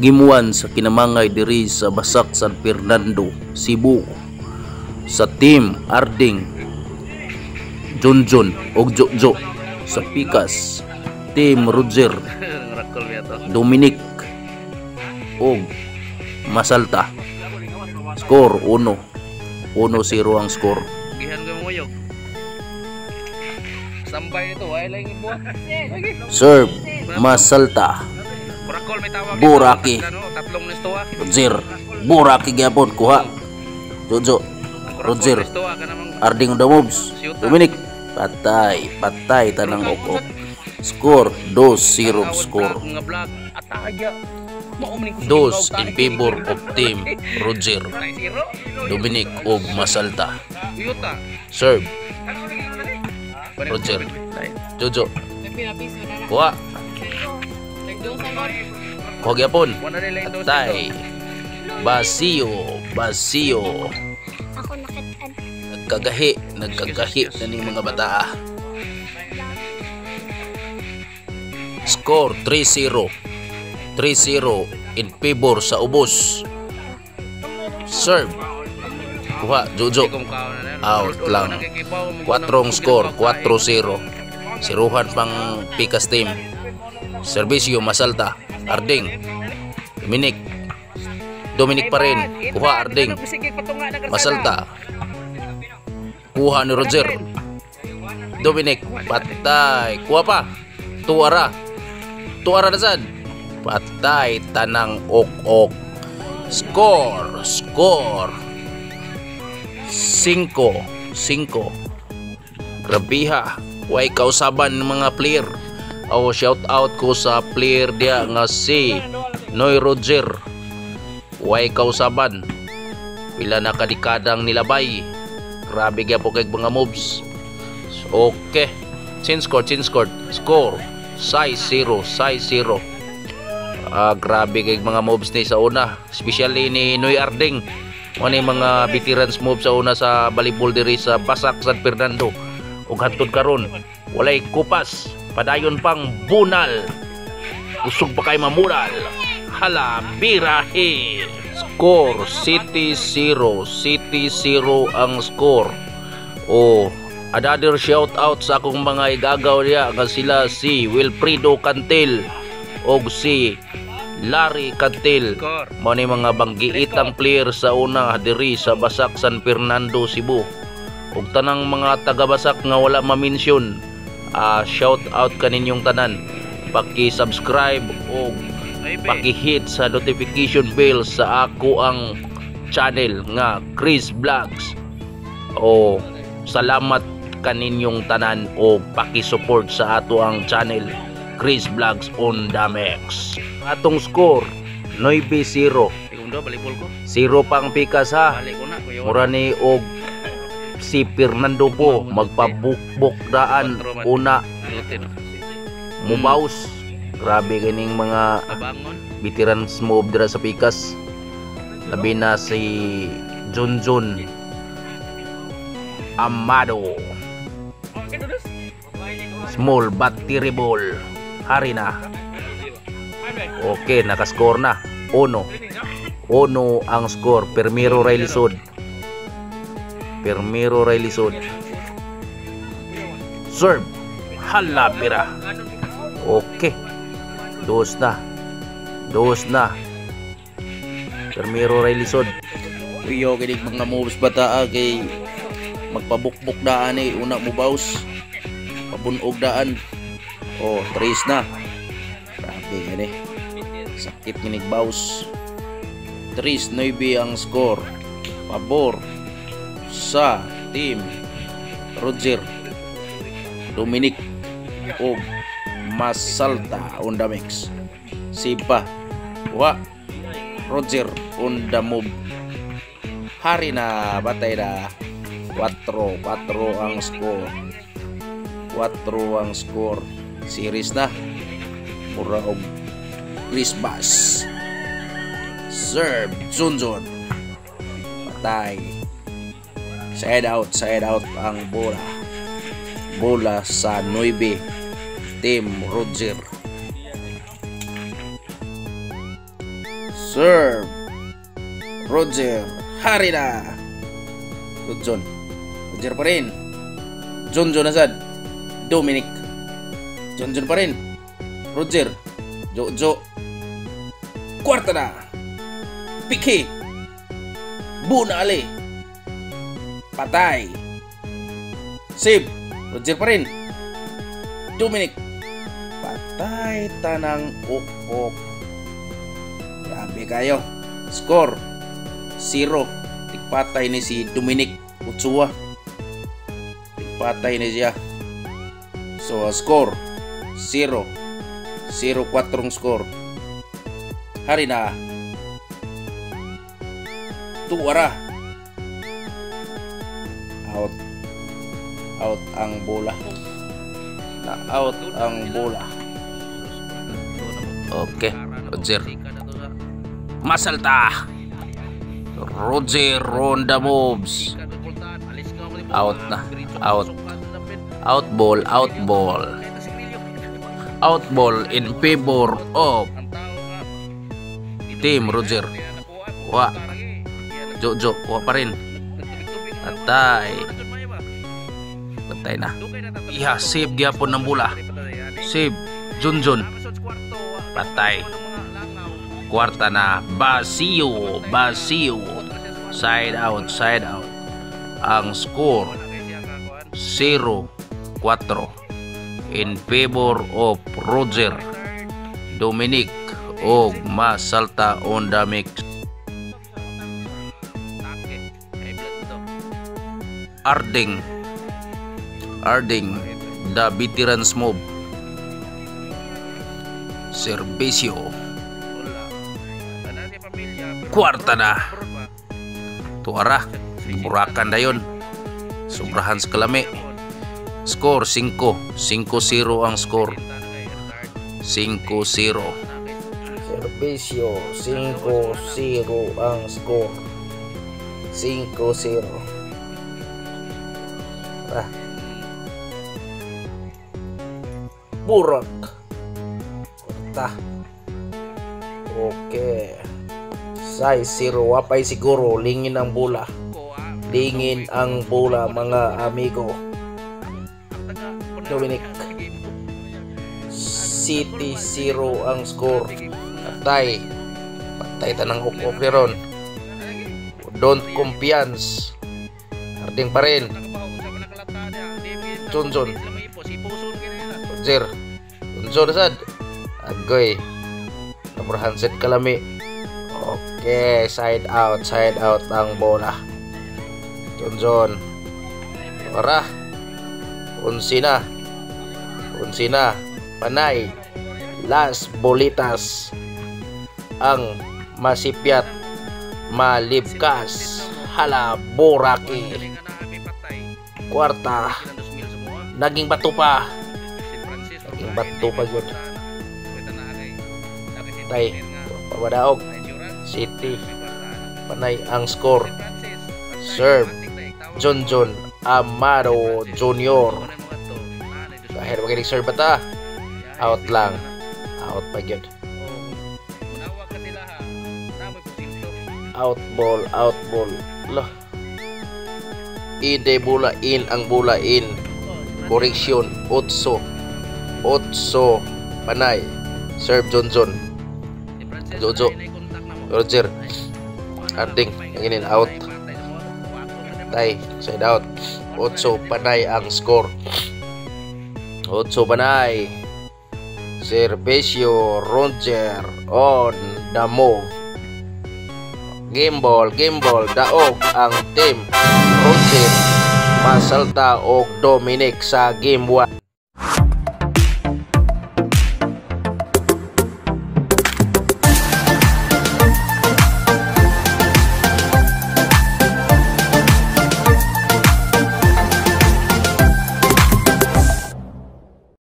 Gimuan sa kinamangay diri sa Basak, San Fernando, Cebu, sa team Arding, Junjun ug Jojo. Sa Pikas, team Roger, Dominic ug Masalta. Score 1 1-0 ang score. Gihan ko muyog. Sambay ito, ay lang buhat. Serve, Masalta. Kurakol may tawag. Buraki. Ano, tatlong nestoa. Roger, Buraki gyapon, kuha Jojo. Roger. Nestoa ka namang Arding on the moves. Dominic, patay, patay tanang ok. Score 2-0 score. Nga vlog. Ataya. Mao man ning Dos in favor of team Roger, Dominic og Masalta. Yuta. Serve, Roger. Jojo. Kuha. Kuha gyapon. Patay. Basio, Basio. Ako nakitaan. Nagkagahi, nagkagahi na ning mga bata. Score 3-0. 3-0 in favor sa ubos. Serve. Kuha, Jojo. Out lang. 4 score, 4-0. Siruhan pang Pikas team. Servisyo, Masalta. Arding. Dominic. Dominic pa rin. Kuha, Arding. Masalta. Kuha ni Roger. Dominic. Patay. Kuha pa. Tuara. Tuara na sad. Patay. Tanang ok-ok. Score. Score. 5. 5. Grabiha. Way kausaban ng mga player. Oh, shout out ko sa player dia nga si Noy Roger. Way kausaban. Pila na kadikadang nilabay. Grabe gyapon kay mga moves. Okay. Change score, change score. Score. Size 0, size 0. Ah, grabe kay mga moves ni sa una, especially ni Noy Arding. Mo ni mga veterans moves sa una sa volleyball diri sa Basak, San Fernando. Ug hantod karon, walay kupas, padayon pang bunal. Usog pa kay mamural. Hala, birahe. Score City 0, City 0 ang score. Oh, another shout out sa akong mga igagaw diya nga sila si Wilfredo Cantil og si Larry Cantil. Score. Mao ni mga banggiitang player sa una diri sa Basak, San Fernando, Cebu. Ug tanang mga taga Basak nga wala ma-mention, shout out kaninyong tanan. Paki-subscribe og paki-hit sa notification bell sa ako ang channel nga Chris Vlogs. O salamat kaninyong tanan o paki-support sa ato ang channel Chris Vlogs on the mix. Atong score 9-0. Ikaw do volleyball ko. Zero pang pikas ha. Balik ko na kuya. Mura ni og si Fernando po magpabukbok daan una mubaws. Grabe kining mga Abangon. veterans move dira sa pikas. Labi na si Junjun Amado. Small but terrible. Hari na. Okay, nakascore na. Uno. Uno ang score. Permiro Ray Lisod. Permiro Ray Lisod. Serve. Hala, pira. Okay. Dos na. Dos na. Permiro Ray Lisod. Iyo, kinig mga moves bata kay magpabukbuk daan eh. Una mo baws. Pabunog daan. Oh, tres na. Grabe gani. Sakit kinig baws. 3-9 ang score. Pabor sa team Roger, Dominic og Masalta on the mix. Sipa. Wa. Roger on the move. Hari na, batay na. 4, 4 ang score. 4 ang score. Series na. Mura og Christmas. Serve, Junjun. Patay. Side out ang bola. Bola sa 9. Team Roger. Serve. Roger. Hari na. John. Roger pa rin. John John na sad. Dominic. John John pa rin. Roger. Jojo. Kwarta na. Piki. Bunali. Patay. Save. Roger pa rin. Dominic. Patay tanang ok. Grabe kayo. Score. 0. Tigpatay ni si Dominic Ochoa. Tigpatay ni siya. So, score. 0. 0-4 score. Hari na. Tuara. Out. Out ang bola. Na out ang bola. Okay, Roger. Masalta. Roger on the moves. Out na. Out. Out ball, out ball. Out ball in favor of Team Roger. Wa. Jojo, wa pa rin. Patay. Patay na. Iha, save gyapon ng bola. Save. Junjun. Patay. Kwarta na. Basio. Basio. Side out, side out. Ang score 0-4 in favor of Roger, Dominic og Masalta on the mix. Arding. Arding, the veterans move. Servisyo. Kwarta na. Tuara. Burakan dayon. Sobrahan sa kalami. Score 5. 5-0 ang score. 5-0. Servisyo 5-0 ang score. 5-0. Ah. Burak. Kwarta. Okay. Size 0. Wapay siguro. Lingin ang bola. Lingin ang bola, mga amigo. Dominic. City 0 ang score. Patay. Patay tanang ok ron. Don't confiance. Arding pa rin. Johnson. Roger. Johnson sad. Agoy. Namurahan set kalami. Okay, side out ang bola. Johnson. Ora. Unsi na. Unsi na. Panay. Las bolitas. Ang masipyat. Malibkas. Hala boraki. Kwarta. Naging bato pa. Naging bato pa yun. Tay. Pabadaog. City. Panay ang score. Serve. John John Amado Jr. Dahil maginig serve ba ta? Out lang. Out pa yun. Out ball, out ball. Lah. Ide bola in ang bola in. Correction 8. 8 panay. Serve John John. Jojo. Roger. Arding ang in out. Tay, side out. 8 panay ang score. 8 panay. Servisyo Roger on the move. Game ball, daog ang team Roger, Masalta og Dominic sa game 1.